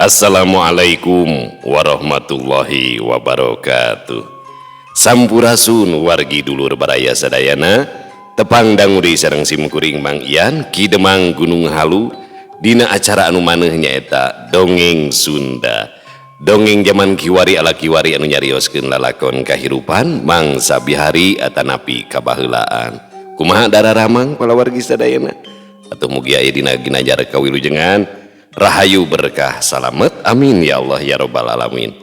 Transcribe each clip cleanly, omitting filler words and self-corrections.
Assalamualaikum warahmatullahi wabarakatuh. Sampurasun wargi dulur baraya sadayana, tepang dangu deui sareng simkuring Mang Ian Ki Demang Gunung Halu dina acara anu maneuh nyaeta Dongeng Sunda. Dongeng zaman kiwari ala kiwari anu nyarioskeun lalakon kahirupan mangsa bihari atanapi kabaheulaan. Kumaha dararamang palawargi sadayana? Atuh mugi aya dina ginajar kawilujengan, rahayu berkah salamet, amin ya Allah ya robbal alamin.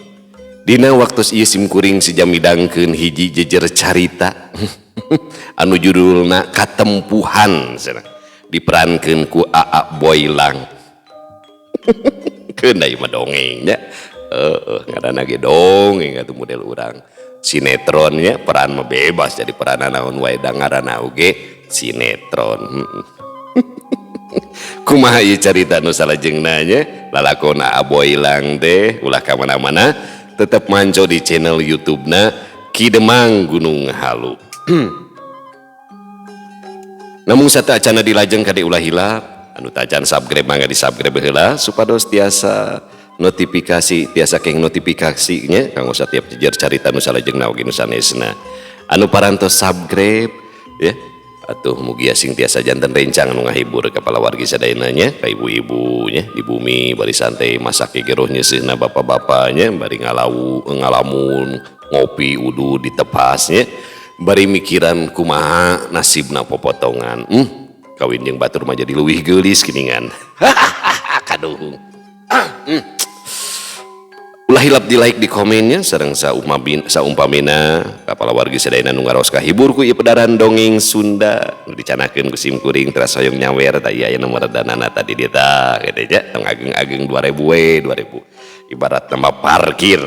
Dina waktu ieu simkuring sejam midangkeun hiji jejer carita anu judulna Katempuhan cenah, diperankeun ku Aa Boylang. Keun da ieu mah dongeng nya. Heeh, ngaranna ge dongeng atuh model urang. Sinetron nya, peran mah bebas jadi peran naon wae da ngaranna oge sinetron. Kumaha ieu carita nu salajengna nya, lalakon Aa Boylang teh ulah ka mana-mana, tetep manco di channel YouTube-na Ki Demang Gunung Halu. Namun sateuacanna dilajeng kade ulah hilap, anu tacan subscribe mangga di-subscribe heula supados tiasa notifikasi, tiasa keng notifikasinya kanggo satiap jejer carita nu salajengna oge nu sanesna. Anu parantos subscribe ya, atuh mugia sing tiasa janten rencang anu ngahibur ka palawargi sadayana nya, ka ibu-ibu nya di bumi bari santai masak geroh nyeuseuhna, bapak-bapaknya bari ngalawu ngalamun ngopi udu di tepasnya bari mikiran kumaha nasibna popotongan. Kawin jeung batur mah jadi leuwih geulis geuningan. Kaduhung. Ulah hilap di like, di komennya sareng saumpamina ka palawargi sadayana nu ngaros kahibur ku ieu pedaran dongeng Sunda nu dicanakeun ku simkuring teras hoyong nyawer tah ieu aya nomor danana tadi dieu tah kitu nya, tong ageng-ageng 2000 we, 2000 ibarat nama parkir.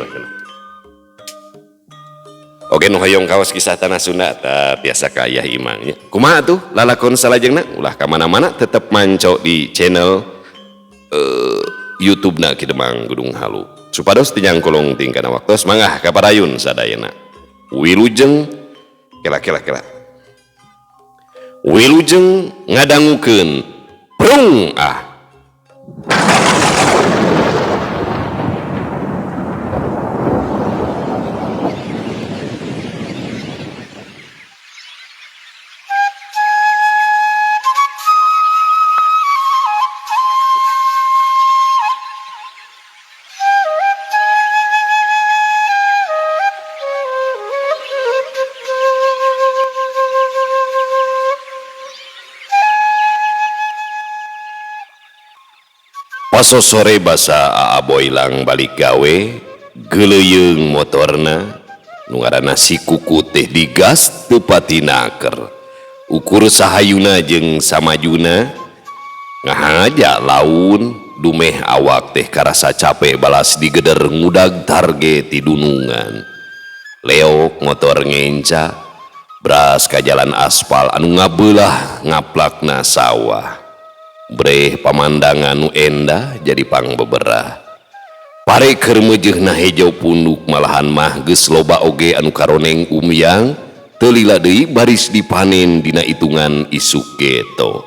Oke, nu hoyong kaos kisah tanah Sunda tah tiasa ka Ayah Imang nya. Kumaha tuh lalakon salajengna? Ulah ka mana-mana, tetep manco di channel YouTube-na Ki Demang Gunung Halu. Supados teu nyangkolong tingkana waktos, mangga kaparayun sadayana. Wilujeng kela kela kela. Wilujeng ngadangukeun prung ah. Pasosore basa Aa Boylang balik gawe, geuleuyeung motorna, nu ngaranna si kuku teh digas teu pati naker. Ukur sahayuna jeung samajuna, ngahaja laun, dumeh awak teh karasa capek balas digeder ngudag target ti dunungan. Leok motor ngenca, bras ka jalan aspal anu ngabeulah ngaplakna sawah. Breh pamandangan nu endah jadi pangbeberah. Pare keur meujeuhna hejo punduk malahan mah geus loba oge anu karoneng umyang, teu lila deui baris dipanen dina hitungan isuk geto.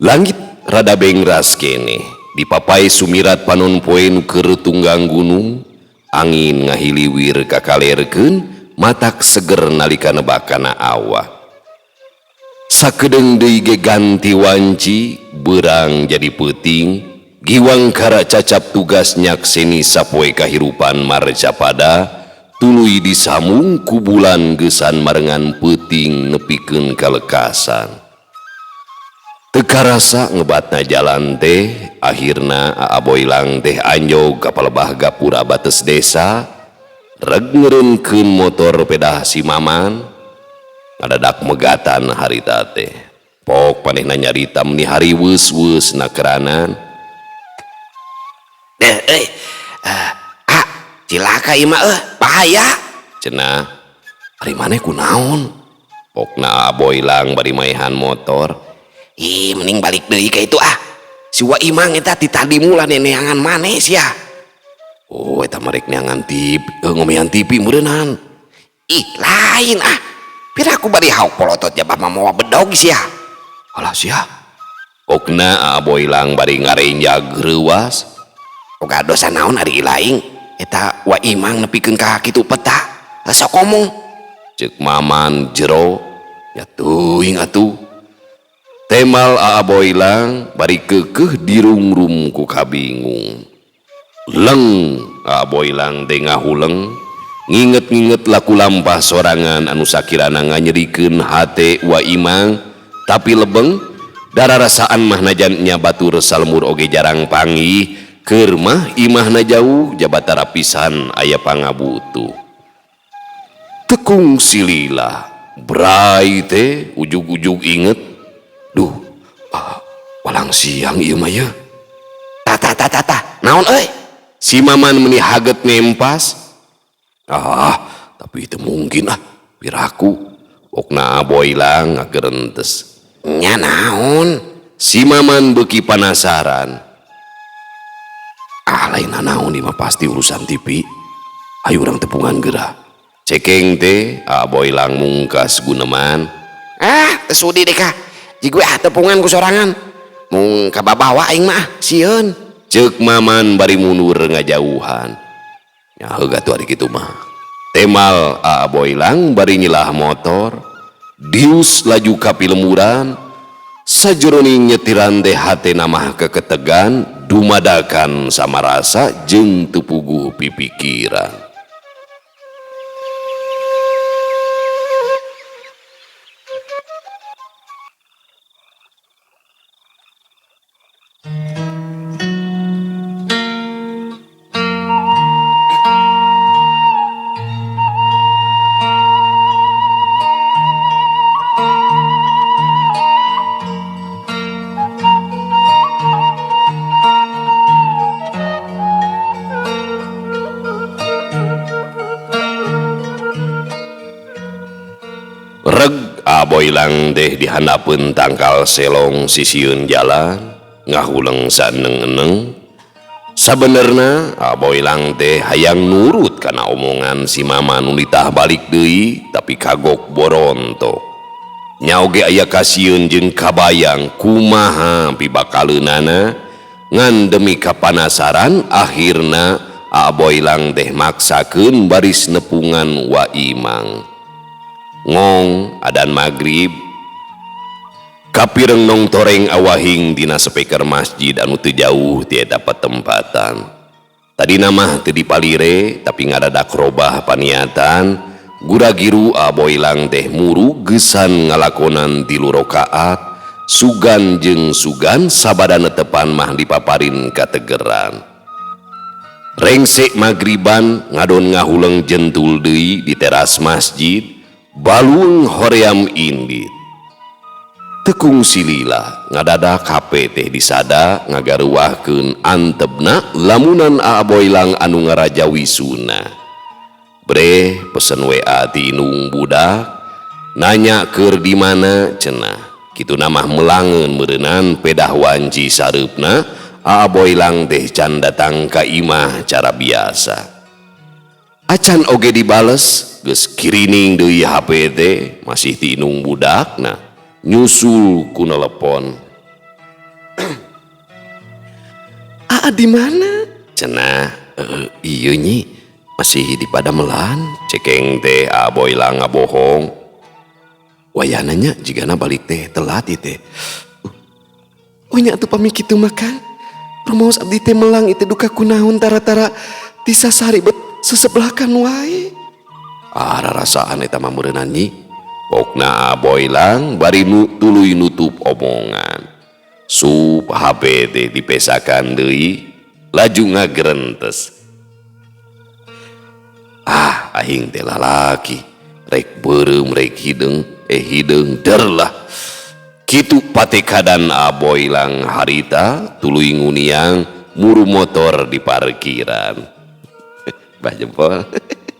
Langit rada bengras keneh, dipapai sumirat panon poe nu keur tunggang gunung, angin ngahiliwir kakalerkeun, matak seger nalika nebakana awak. Sakedeung deui ge ganti wanci, beurang jadi peuting, giwangkara cacap tugas nyakseni sapoe kahirupan marcapada, tuluy disamung ku bulan geusan marengan peuting nepikeun kalekasan. Teu karasa ngebatna jalan teh, akhirna Aa Boylang teh anjog ka palebah gapura bates desa, reg ngeureunkeun motor pedah si Maman. Ngadadak megatan harita teh. Pok manehna nyarita meni hariweus-weus nakeranan. Deh, euy. Ah, cilaka ieu mah euy, bahaya. Cenah, ari maneh kunaon? Pokna Aa Boylang bari maehan motor. Ih, mending balik deui ka itu ah. Si Wa Imang eta ti tadi mula neneangan maneh sia. Oh, eta mah rek neangan TV, ngomean TV meureunnan. Ih, lain ah. Pira aku bari hauk polotot jabah mah mawa bedog sia. Alah sia. Pokna Aa Boylang bari ngarenjag reuwas. Boga dosa naon ari ilaing eta Wa Imang nepikeun ka kitu peta. Sok ngomong. Ceuk Maman jero nya teuing atuh. Temal Aa Boylang bari keukeuh dirungrum ku kabingung. Leng Aa Boylang teh ngahuleng nginget-nginget laku lampah sorangan anu sakirana nganyerikeun hate Wa Imang tapi lebeng dararasaan mah najan nya batur salmur oge jarang panggih keur mah imahna jauh jabatara pisan aya pangabutuh. Tekung silila brai teh ujug-ujug inget duh walang siang ieu mah ye. Tah tah tah tah naon euy? Si Maman meni haget nempas. Tapi itu mungkin piraku. Pokna Boylang ngagerentes. Nya naon? Si Maman beuki panasaran. Lain naon ieu mah pasti urusan TV. Ayo urang tepungan geura. Cekeng teh Boylang mungkas guneman. Teu sudi deh ka. Jig we tepungan ku sorangan. Mung kababawa aing mah sieun. Ceuk Maman bari mundur ngajauhan. Nya heug atuh ari kitu mah. Temal Aa Boylang bari nyilah motor. Dius laju ka pilemburan. Sajeroning nyetiran teh hatena mah keketegan dumadakan samarasa jeung teu puguh pipikiran. Reg Aboylang deh dihandapeun tangkal selong sisieun jalan ngahuleng saneng-eneng. Sabenerna Aboylang teh hayang nurut kana omongan si Mama nu ditah balik deui tapi kagok boronto. Nya oge aya kasieun jeung kabayang kumaha pibakaleunana ngan demi kapanasaran akhirna Aboylang teh maksakeun baris nepungan Wa Imang. Ngong adan magrib kapireng nong toreng awahing dina speaker masjid anu teu jauh ti eta patempatan. Tadina mah teu dipalire tapi ngadadak robah paniatan guragiru Aboylang teh muru geusan ngalakonan 3 rakaat sugan jeung sugan sabada netepan mah dipaparin kategeran. Rengsek magriban ngadon ngahuleng jentul deui di teras masjid balung hoream indit. Tekung silila ngadadak HP teh disada ngagaruahkeun antepna lamunan Aboylang anu ngarajawi sunah. Breh pesen WA ti indung budak nanya keur di mana cenah. Kitu namah melangeun meureunnan pedah wanci sareupna Aboylang teh can datang ka imah cara biasa. Acan oge dibales geus kirining deui HP teh masih ti indung budakna nyusul ku nelepon. Aa di mana? Cenah, ieu nyi masih di padamelan. Cekeng teh Aboylang ngabohong. Wayahna nya jigana balik teh telat ieu teh. Oh nya atuh pami kitu mah Kang. Rumaos abdi teh melang itu duka kunaon tara-tara tisasari bet sesebelakan wae. Rarasaan eta mah meureunnan nyi. Pokna Aboylang bari tuluy nutup omongan. Sup HP teh dipesakan deui laju ngagerentes. Aing teh lalaki rek beureum rek hideung hideung der lah. Kitu patekadan Aboylang harita tuluy nguniang muru motor di parkiran. Bah jempol.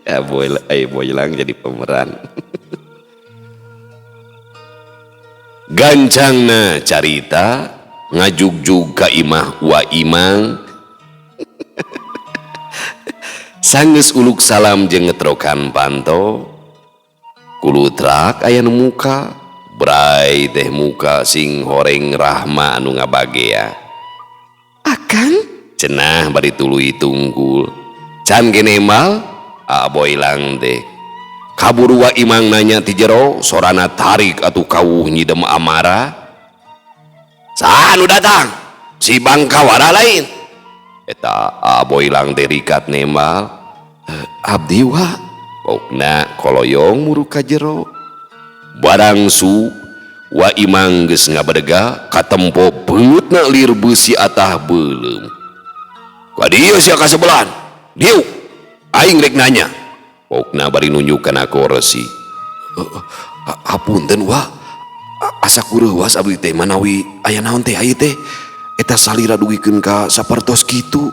Aboylang jadi pemeran. Gancangna carita ngajugjug ka imah Wa Imang. Sanggeus uluk salam jeung ngetrokan panto. Kulutrak aya nu muka. Bray teh muka sing horeng Rahma anu ngabagea. Akang cenah bari tuluy tunggul. Can ge nembal Aa Boylang teh. Kaburu Wa Imang nanya ti jero, sorana tarik atuh kawuh nyidem amara. Saha nu datang? Si Bangkawara lain. Eta Aa Boylang teh rikat nembal. Abdi wa pokna koloyong muru ka jero. Barang su Wa Imang geus ngabedega katempo beungeutna lir beusi atah beuleum. Ka dieu sia kasebeulan. Dieu aing rek nanya. Pokna bari nunjuk kana kursi. Hapunten wa, asa kureuwas abdi teh manawi aya naon teh ieu teh. Eta salira dugikeun ka sapertos kitu.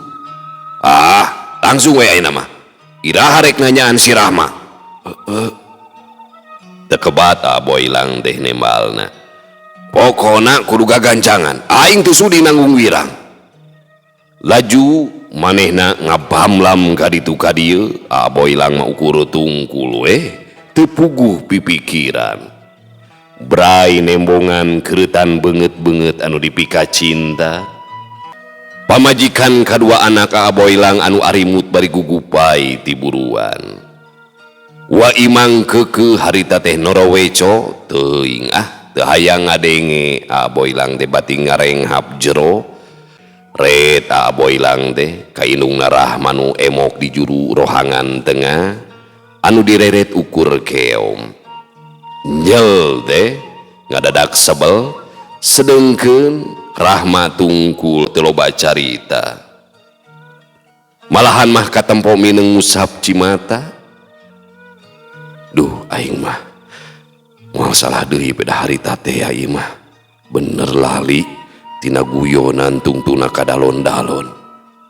Ah, langsung we ayeuna mah. Iraha rek nanyaan si Rahma. Teu kebat Aa Boylang teh nembalna. Pokona kudu gagancangan. Aing teu sudi nanggung wirang. Laju manehna ngabamlam ka ditu ka dieu, Aa Boylang mah ukur tungkul we, teu puguh pipikiran. Bray nembongan keureutan beungeut-beungeut anu dipika cinta. Pamajikan kadua anak Aa Boylang anu arimut bari gugupai ti buruan. Wa Imang keukeuh harita teh noroweco teuing ah teu hayang ngadenge Aa Boylang teh bati ngarenghap jero. Ret Aa Boylang teh kaindungna Rahma nu emok di juru rohangan tengah anu direret ukur keom. Nyel teh ngadadak sebel sedengkeun Rahma tungkul teu loba carita. Malahan mah katempo mineng ngusap cimata. Duh aing mah moal salah deui beda harita teh ieu mah. Bener lali tina guyonan tungtuna kadalon-dalon.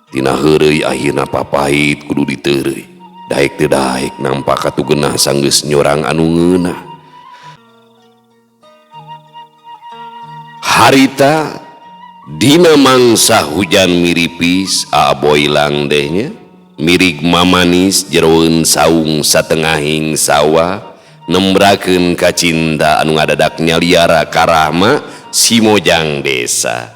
Tina heureuy akhirna papahit kudu diteureuy. Daek teu daek nampak katu geunah sanggeus nyorang anu ngeunah. Harita dina mangsa hujan miripis Aa Boylang deh nya. Mirig mamanis jeroeun saung satengahing sawah nembrakeun ka cinta anu ngadadak nyaliara ka Rahma si mojang desa.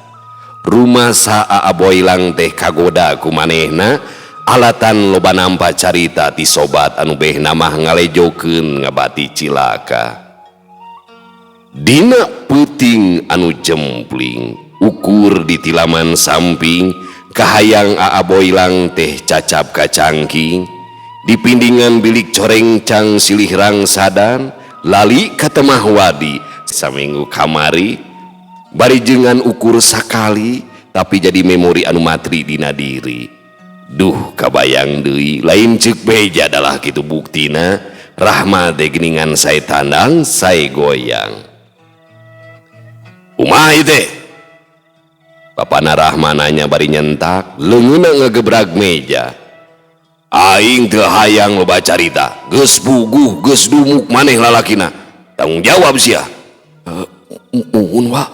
Rumasa Aa Boylang teh kagoda ku manehna alatan loba nampa carita ti sobat anu behna mah ngalejokeun ngabati cilaka. Dina peuting anu jempling ukur di tilaman samping kahayang Aa Boylang teh cacap kacangking di pindingan bilik corengcang silih rangsadan lali katemah wadi saminggu kamari bari jengan ukur sakali tapi jadi memori anu matri dina diri. Duh kabayang deui lain ceuk beja adalah kitu buktina Rahma teh geuningan sae tandang sae goyang. Kumaha ieu teh? Bapana Rahma nanya bari nyentak leungeunna ngagebrag meja. Aing teu hayang loba carita, geus puguh geus dumuk maneh lalakina. Tanggung jawab sia. Muhun wa,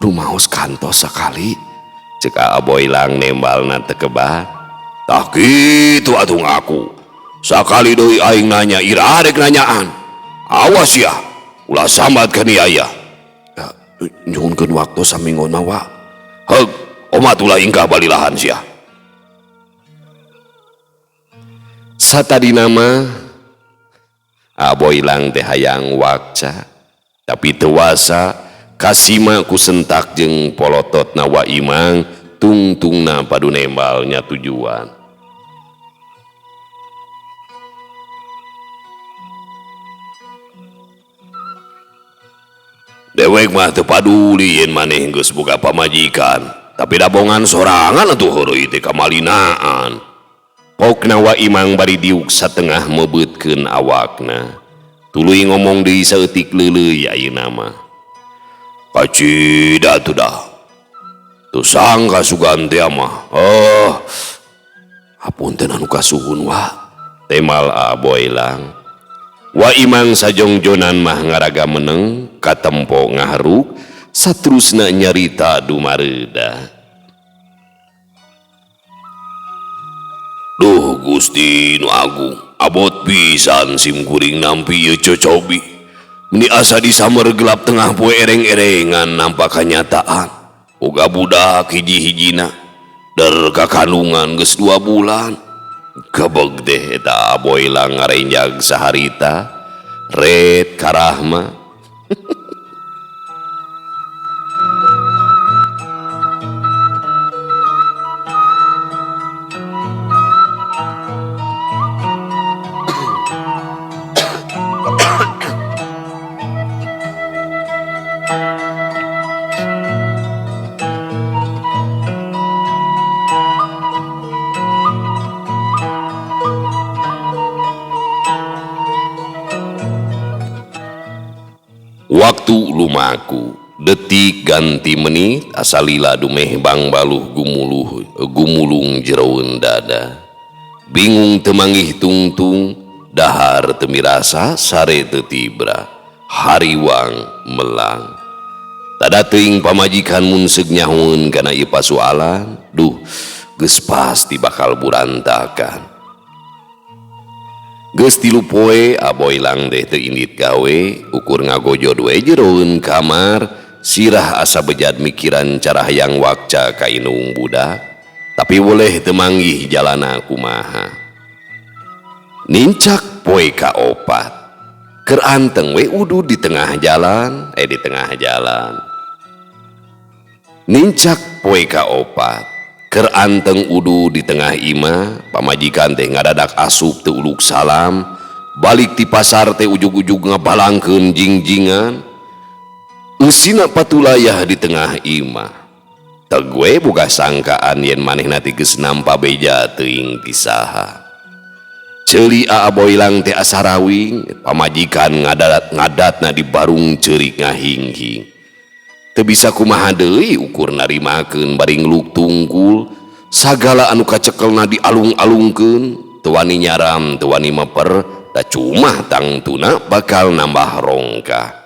rumaos kantos sakali. Ceuk Aa Boylang nembalna teu kebat. Tah kitu atuh ngaku. Sakali deui aing nanya iraha rek nanyaan. Awas sia, ulah sambat ka niaya. Nyuhunkeun waktu saminggon mah wa. Heug, omat ulah ingkah balilahan sia. Satadina mah Aa Boylang teh hayang wakca, tapi teu wasa kasima ku sentak jeung polototna Wa Imang tungtungna padu nembalnya tujuan. Dewek mah teu paduli yen maneh geus boga pamajikan, tapi dabongan sorangan atuh heureuy teh kamalinaan. Pokna Wa Imang bari diuk satengah mebeutkeun awakna. Tuluy ngomong deui saeutik leuleuy ayeuna mah. Kacida atuh dah. Teu sangka sugan teh mah. Oh. Hapunten anu kasuhun wa. Temal Aa Boylang. Wa Imang sajongjonan mah ngaraga meneng katempo ngaharuk saterusna nyarita dumareuda. Duh Gusti nu Agung, abot pisan sim kuring nampi ieu cocobi. Meni asa disamber gelap tengah poe ereng-erengan nampak kanyataan. Boga budak hiji-hijina. Der ka kandungan geus 2 bulan. Kebeg teh eta Aboilang ngarenjag saharita. Red karahma. Waktu lumaku detik ganti menit asalila dumeh bang baluh gumuluh gumulung jeroeun dada bingung teu manggih tungtung dahar teu mirasa sare teu tibra hariwang melang tada teuing pamajikan mun seug nyahoeun kana ieu pasualan duh geus pasti bakal burantakan. Geus 3 poe Aboilang teh teu indit gawe ukur ngagojod we jeroeun kamar sirah asa bejad mikiran cara hayang wakca ka indung budak tapi boleh teu manggih jalana kumaha. Nincak poe kaopat keur anteng we udud di tengah jalan di tengah jalan. Nincak poe kaopat keur anteng udu di tengah imah pamajikan teh ngadadak asup teu uluk salam balik ti pasar teh ujug-ujug ngabalangkeun jingjingan eusina patulayah di tengah imah teu we boga sangkaan yen manehna teh geus nampa beja teuing ti saha. Ceuli Aaboilang teh asa rawing pamajikan ngadat-ngadatna di barung ceurik ngahinghing. Teu bisa kumaha deui ukur narimakeun bari ngeluk tungkul sagala anu kacekelna dialung-alungkeun teu wani nyaram teu wani meper da cumah tangtuna bakal nambah rongkah.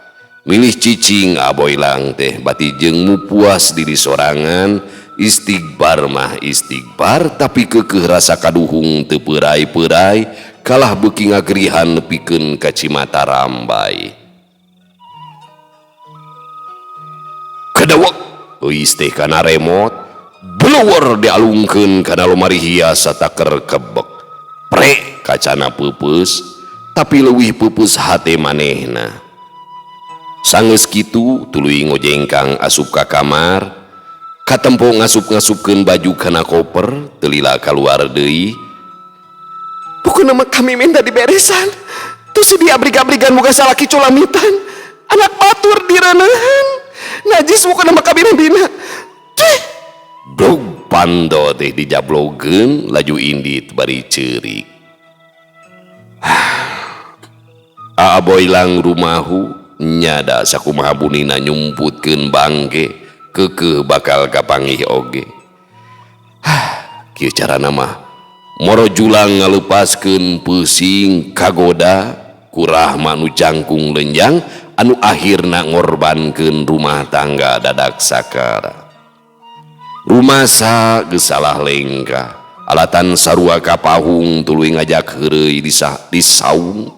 Milih cicing Aboilang teh bati jeung mupuas diri sorangan istighbar mah istighbar tapi keukeuh rasa kaduhung teu peurai-peurai kalah beuki ngagerihan nepikeun ka cimata rambai. Kedewek euis teh kana remote blower dialungkeun kana lomari hias sataker kebek prek kacana peupeus tapi leuwih peupeus hate manehna. Sanggeus kitu tuluy ngojengkang asup ka kamar katempo ngasup-ngasupkeun baju kana koper teu lila kaluar deui. Pokona mah kami minta diberesan tos diabrig-abrigan boga salaki colamitan anak batur direuneuhan najis bukan nama kabina-bina. Cih. Blog pando teh dijablogeun laju indit bari ceurik. Aaboilang rumahu nyada sakumaha bunina nyumputkeun bangke keukeuh bakal kapanggih oge. Kieu carana mah moro julang ngaleupaskeun peusing kagoda ku Rahma nu jangkung lenjang anu akhirna ngorbankeun rumah tangga dadak sakara. Rumasa geus salah lengkah, alatan sarua kapahung tuluy ngajak heureuy di saung.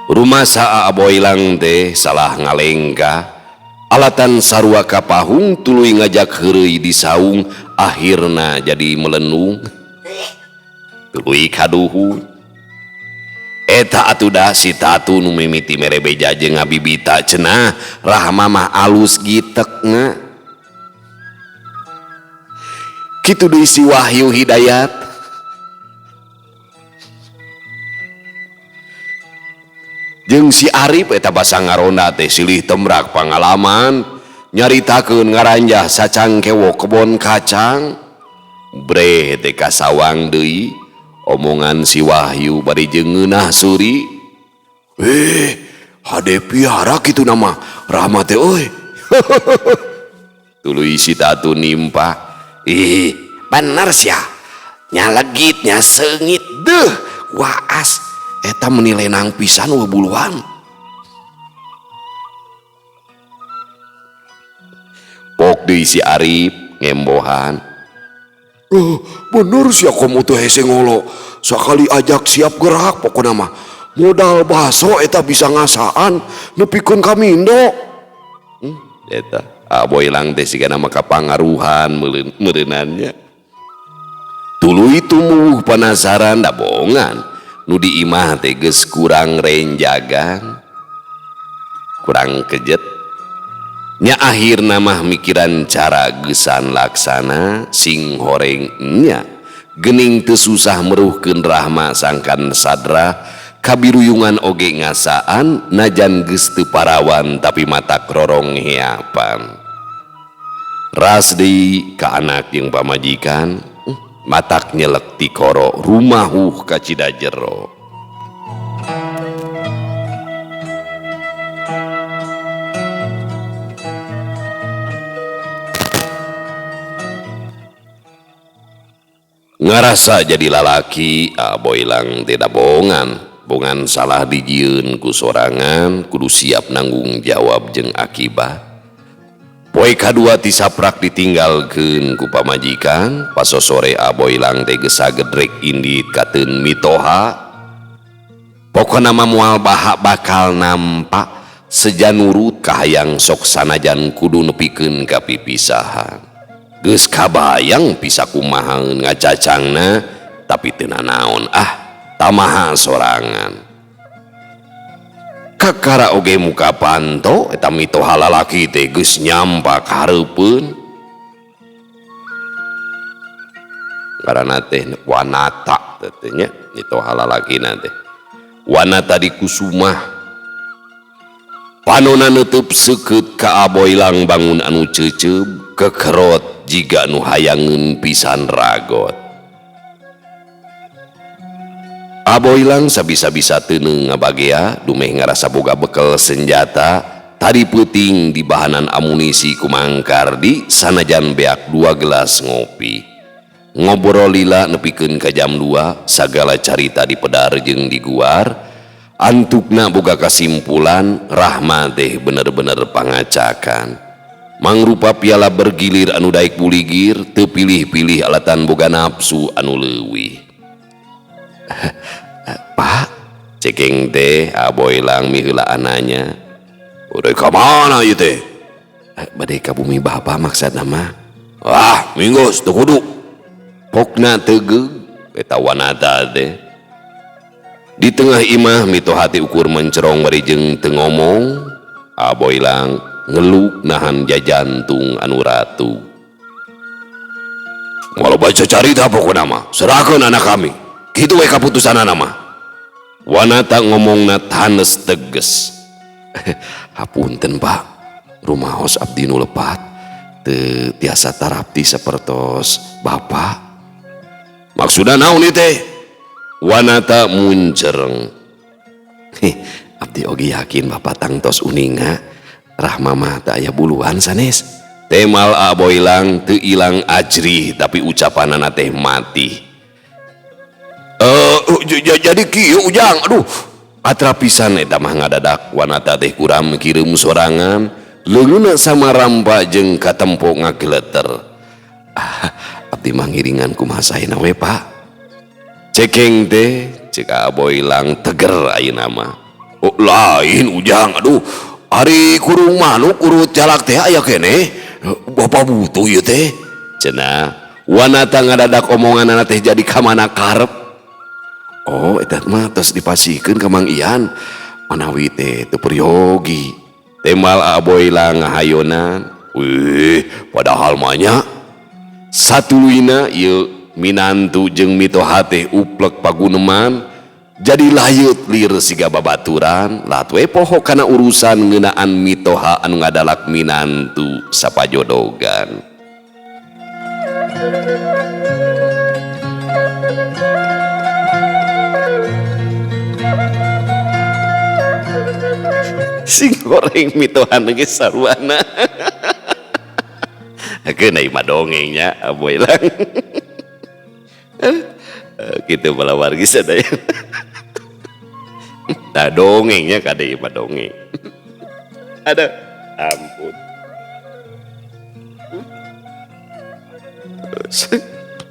Rumasa Aaboilang teh salah ngalengkah, alatan sarua kapahung tuluy ngajak heureuy di saung, akhirna jadi melenung. Tuluy kaduhung. Eta atuh da si Tatu nu mimiti mere beja jeung ngabibita cenah Rahma mah alus gitekna. Kitu deui si Wahyu Hidayat. Jeung si Arif eta basa ngaronda teh silih temrak pangalaman nyaritakeun ngaranjah sacangkewo kebon kacang. Bre teh kasawang deui omongan si Wahyu bari jeung ngeunah suri. Hade piara kitu nama Rahma teh euy. Tuluy si Tatu nimpa. Ih, bener sia. Nya legit nya seungit deuh waas eta meuni lenang pisan eueuh buluan. Pok deui si Arif ngembohan. Oh, bener sia komo teh hese ngolo. Sakali ajak siap gerak pokona mah. Modal baso eta bisa ngasaan nepikeun ka mindo. Eta Aboilang teh sigana mah kapangaruhan meureunannya. Tuluy tumuh panasaran da bongan. Nu di imah teh geus kurang renjagan. Kurang kejet. Nya akhirna mah mikiran cara geusan laksana sing horeng nya. Gening teu susah meruhkeun Rahma sangkan sadra kabiruyungan oge ngasaan najan geus teu parawan tapi matak rorong heapan. Ras deui ka anak jeung pamajikan matak nyelek tikoro rumahuh ka Cidajero. Ngarasa jadi lalaki Aboilang tidak bongan. Bongan salah dijieun ku sorangan kudu siap nanggung jawab jeung akibat. Poe kadua ti saprak ditinggalkeun ku pamajikan, pasosore Aboilang teh geus sagedrek indit kateun mitoha. Pokona mah moal bahak bakal nampak seja nurut kahayang sok sanajan kudu nepikeun ka pipisahan. Geus kabayang bisa kumaha ngacacangna tapi teu nanaon ah tamaha sorangan. Kakara oge muka panto eta mitoha lalaki teh geus nyampak hareupeun. Ngaranna teh Wanata teh nya mitoha lalakina teh. Wanata di Kusumah. Panona neuteub seukeut ka Aboilang bangun anu ceuceub kekerot jiga nu hayangeun pisan ragot. Aboilang sabisa-bisa teu ngabagea dumeh ngarasa boga bekel senjata tadi peuting di bahanan amunisi ku Mangkardi sanajan beak 2 gelas ngopi. Ngobrol lila nepikeun ka jam 2 sagala carita dipedar jeung diguar. Antukna boga kasimpulan Rahma teh bener-bener pangacakan. Mangrupa piala bergilir anu daek buligir teu pilih-pilih alatan boga nafsu anu leuwih. Pak, cekeng teh Aboilang miheulaan nanya. Udah ka mana ieu teh? Bade ka bumi bapa maksudna mah. Ah, minggus teu kudu. Pokna tegeug eta Wanata teh. Di tengah imah mitoha teh ukur mencerong bari jeung teu ngomong. Aboilang ngeluk nahan jajantung anu ratu. Walau baca carita pokona mah, serahkeun anak kami. Kitu we kaputusanana mah. Wanata ngomongna tanes teges. Hapunten Pak, rumaos abdi nu lepat teu tiasa tarapti sapertos Bapak. Maksudna naon ieu teh? Wanata muncereng. Abdi oge yakin Bapak tangtos uninga Rahma mah teu aya buluan sanes. Temal Aboilang teu ilang ajrih tapi ucapanana teh mati. Jadi kieu Ujang, aduh. Atra pisan eta mah ngadadak Wanata teh kuram kireum sorangan, leungeunna samarampa jeung katempo ngageleter. Ah, abdi mah ngiringan kumaha saena we, Pak. Cekeng teh cek Aboilang teger ayeuna mah. Oh, lain Ujang, aduh. Ari kurung manuk urut jalak teh aya keneh. Bapak butuh ieu teh. Cenah Wanata ngadadak omonganana teh jadi kamana karep. Oh, eta mah tos dipasihkeun ka Mang Ian. Manawi teh teu peryogi. Temal Aboilang ngahayonan. Wih, padahal mah nya satuluyna ieu minantu jeung mitoha teh uplek paguneman. Jadi layeut lir siga babaturan, lat we poho kana urusan ngeunaan mitoha anu ngadalak minantu sapajodogan. Sing goreng mitohan geus sarwana. Keun ieu mah dongengnya Aboilang. Kitu balawargi sadaya. Nah dongengnya kade ieu mah dongeng. Ada ampun.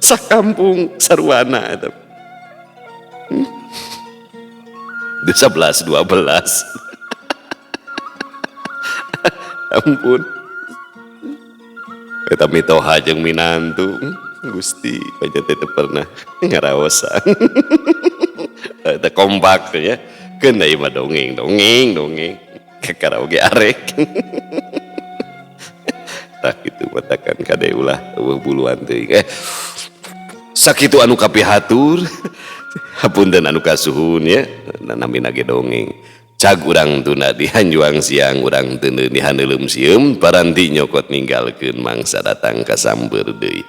Sakampung sarwana eta. 11 12. Ampun. Eta mitoha jeung minantu. Gusti, aja teh teu pernah ngaraosan. Eta kompak ya. Keun ieu mah dongeng, dongeng, dongeng. Kakara oge arek. Tah kitu matakan kade ulah eueuh buluan teuing. Sakitu anu kapihatur. Hapunten anu kasuhun ya. Namina ge dongeng. Cag urang tuna di hanjuang siang urang teu di haneuleum sieum paranti nyokot ninggalkeun mangsa datang ka samber deui.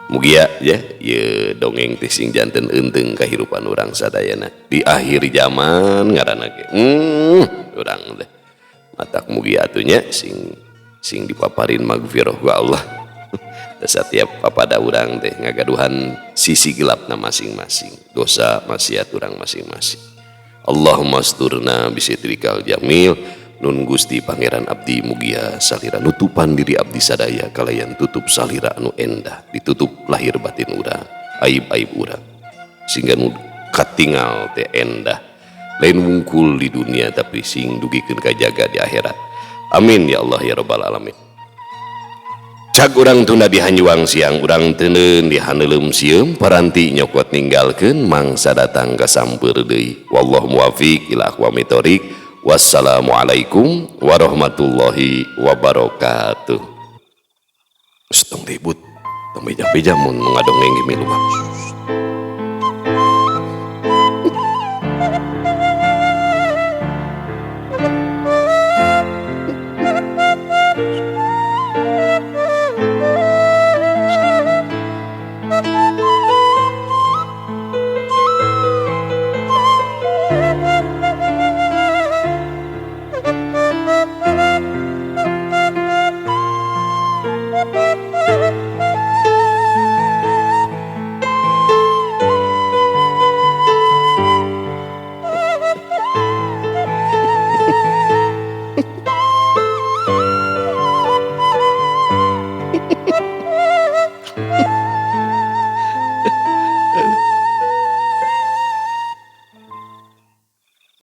Mugia ya, ye dongeng teh sing janten eunteung kahirupan urang sadayana di akhir zaman ngaranna ge. Urang teh matak mugia atuh nya sing dipaparin magfirah ku Allah. Setiap papada urang teh ngagaduhan sisi gelapna masing-masing, dosa maksiat urang masing-masing. Allahumma asturna bisitrikal jamil. Nun Gusti Pangeran abdi mugia salira nutupan diri abdi sadaya kalayan tutup salira anu endah ditutup lahir batin urang, aib-aib urang sehingga nu katingal teh endah lain wungkul di dunia tapi sing dugikeun kajaga di akhirat. Amin ya Allah ya rabbal alamin. Cag urang tunda di hanjuang siang urang teuneun di haneuleum sieum paranti nyokot ninggalkeun mangsa datang ka sampeur deui. Wallahu muwafiq ila aqwamit thoriq. Wassalamualaikum warahmatullahi wabarakatuh. Tong ribut, tong beja-beja mun ngadongeng miluan.